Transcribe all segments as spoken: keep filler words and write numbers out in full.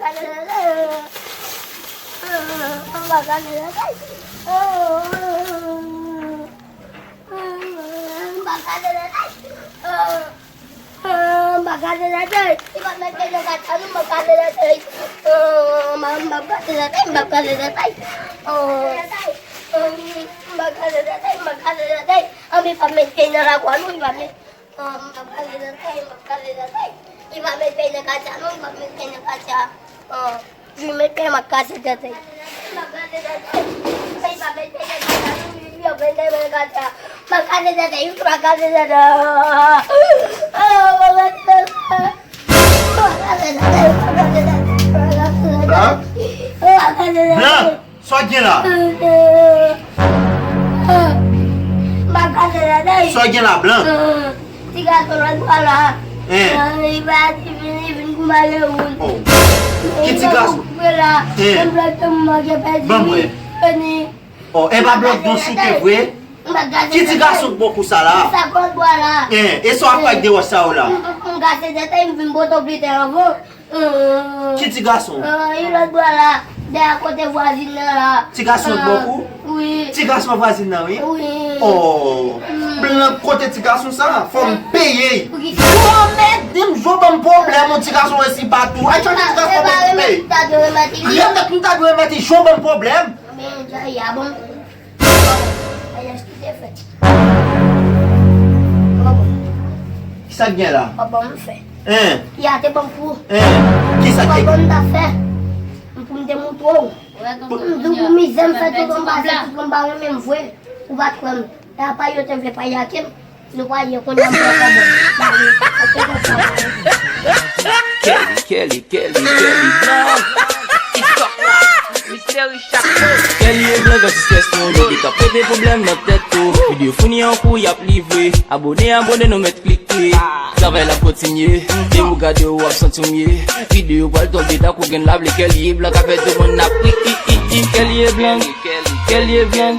M pa gade latèl. Li pa met pye nan katya nou, m pa gade latèl. M pa gade latèl, m pa gade latèl. M pa gade latèl, m pa gade latèl. Anpi pa met pye nan lakwa nou, li pa met. M pa gade latèl, m pa gade latèl. Li pa met pye nan katya nou, li pa met pye nan katya. Jwi met pye m ak kase tèt. M ap kase tèt. Fèy pa met pye nan kaka nou, jwi ap met pye nan kaka. M ap kase tèt, jwi m ap kase tèt. Ah, m ap kase tèt. M ap kase tèt. M ap kase tèt. M ap kase tèt. Blan! M ap kase tèt. Blan! Sa w gen la? M ap kase tèt. Sa w gen la, Blan? Ti gason lòt bò la. Hein. Li pa di vin, li vin pou male woul. Oh. Ki ti gason? Hein. Ban m wè. Oh, e pa blòk don souke vre? Ki ti gason k bon kou sa la? Sa lòt bò la. Hein, e sa w ap fè ak de wòch sa yo la? M kase tèt, m vin poto pite anvan. Ki ti gason? Yon lòt bò la, dèyè kote vwazin nan la. Ti gason k bon kou? Wi. Ti gason vwazin nan, wi? Wi. Oh. Blan, kote ti gason sa? Fò m peye. Yo, mèt, di m, jwe ban m pwoblèm, yon ti gason wè si pa tou. Ay, chanje ti gason ban m peye. Yo, mèt, m ta dwe mèt, jwe ban m pwoblèm. Men, ya, ya, bon. Ay, eskize, frè. Kisa k gen la? Papa m fè. Hein? Ki a te ban m pou. Hein? Kisa k te? Papa m ta fè. M pou m te moutre w. M di w pou mizè m fè tout an pase, tout an pa renmen m vre. Ou pa t kwè m. E apa yo te vle pale ak m. Nou pale kounye a m pran kòb. Bale. Ap te konsa. Kelly, Kelly, Kelly, Kelly Blan. TikTok la. Misteri Chapo. Kelly e Blan, granti strès nou, yo ki t ap pete pwoblèm nan tèt ou. Videyo fini an kou y ap livre. Abone, abone, nou mèt klike. Travay la ap kontinye. Depi w gade w ap santi w mye. Videyo pral tonbe tankou grenn lapli. Kelly e Blan k ap fè tout moun ap ri, ri, ri, ri. Kelly e Blan. Kelly e Blan.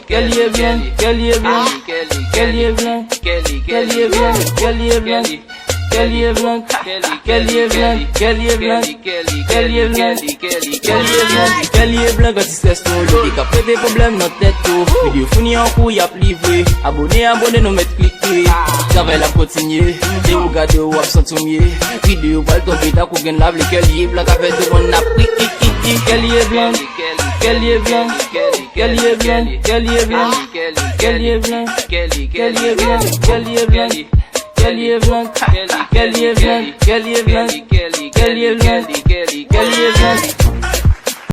Kelly e Blan. Kelly e Blan. Kelly e Blan. Kelly e Blan. Kelly e Blan. Kelly e Blan. Kelly e Blan. Kelly e Blan. Kelly e Blan. Kelly e Blan. Kelly e Blan. Granti strès nou, yo ki t ap pete pwoblèm nan tèt ou. Videyo fini an kou y ap livre. Abone, abone, nou mèt klike. Travay la ap kontinye. Depi w gade w ap santi w mye. Videyo pral tonbe tankou grenn lapli. Kelly e Blan k ap fè tout moun ap ri, ri, ri, ri. Kelly e Blan. Kelly e Blan. Kelly e Blan. Kelly e Blan. Kelly e Blan. Kelly e Blan. Kelly e Blan. Kelly e Blan. Kelly e Blan. Kelly e Blan. Kelly e Blan. Kelly e Blan. Kelly e Blan. Kelly e Blan.